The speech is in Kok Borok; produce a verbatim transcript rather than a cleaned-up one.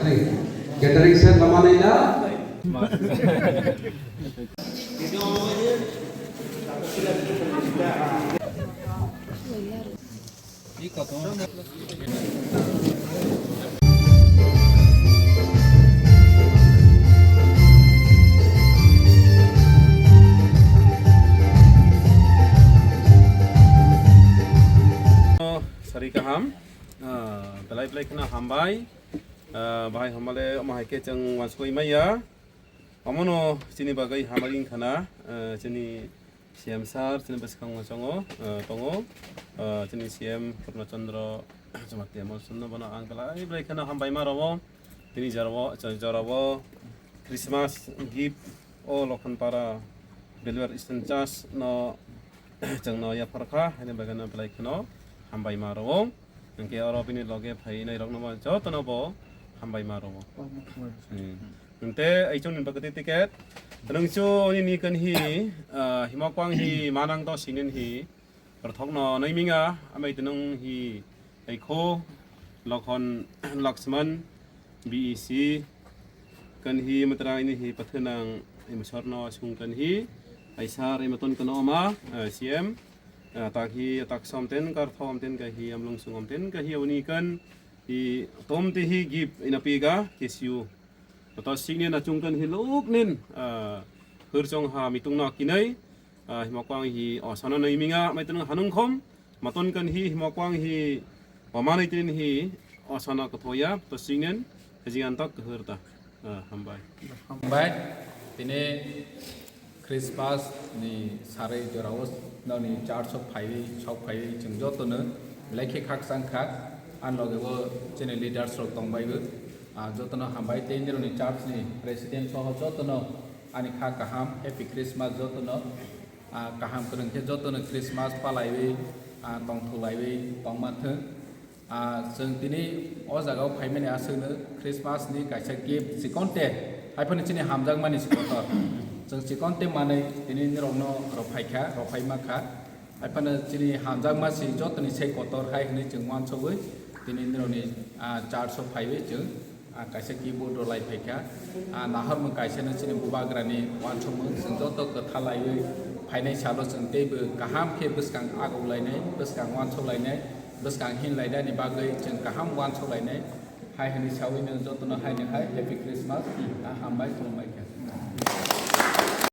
Catering set lama nai na? Sari kaham, ah, belai belai kheno hambai. Ah, bahai hamale omo hai khe chwng uansukgwi maya. Omono chini bagwi hamari wngkha na, ah, chini C M sir, chini bwskango chongo, ah, tongo, ah, chini C M Purna Chandra Jamatia Molsomno bono ang belai belai kheno hambai ma rwo. Tini jorao, jorao Christmas gift o Lokhonpara Belwar Eastern Church no chwngno yaphar kha, haini bagwi no belai kheno hambai ma rwo. Hwnkhe oro bini loge phai nai rokno bo jotono bo hambai ma rwo. Hmm. Hwnkhe aichung ni bagwi ticket. Nwngchu nini kan hi, ah, himo kwang hi manang do sinin hi. Prothokno naimingya, amai tunung hi, Aikho, Lokhon, Laksman, B E C, kan hi matra ini hi pathenang, Imsorno sung kan hi, Aisar, Imaton kan oma, eh, C M, eh, tak hi, tak som ten, kar thom ten ka hi, amlung sung om ten ka hi, uni kan hi, tom te hi, gift ina piga, K C U. Tato sikni na chungkan hi luknin, ah, hurchong ha mitung no kinai, ah, himo kwang hi osano nai minga, mai tunung hanung khom, maton kan hi, himo kwang hi, omanai tin hi, osano kothoya, to siknin, hajing antok kahur ta. Ah, hambai. Hambai, tini Christmas ni sarwi jorao nokni church o phaiwi, sok phaiwi chwng jotono belai khe khakchang kha. Ani loge bo chini leaders rok tong bai bo. Ah, jotono hambai tei nirokni church ni president soho jotono ani kha kaham, Happy Christmas jotono. Ah, kaham kwrwng khe jotono Christmas palaiwi, ah, tongthulaiwi tongma thwng. Ah, chwng tini o jagao phaimani aswkno Christmas ni kaisa gift chikonte, haiphano chini hamjakmani si kotor. Chwng chikonte manwi tini nirokno rwphaikha, rwphaima kha. Haiphano chini hamjakma si jotoni se kotor hai hwnwi chwng uansugwi tini nirokni, ah, church o phaiwi chwng ah, kaisa keyboard rw lai phaikha. Ah, nahormung kaisa no chini bubagrani uansukmung, chwng joto kwtha laiwi phainai salo chwng teibo kaham khe bwskang aguk lainai, bwskang uansuk lainai, bwskang hin lainani bagwi chwng kaham uansuk lainai. Hai hwnwi sawi no jotono haino hai Happy Christmas, ah, hambai khulumbai.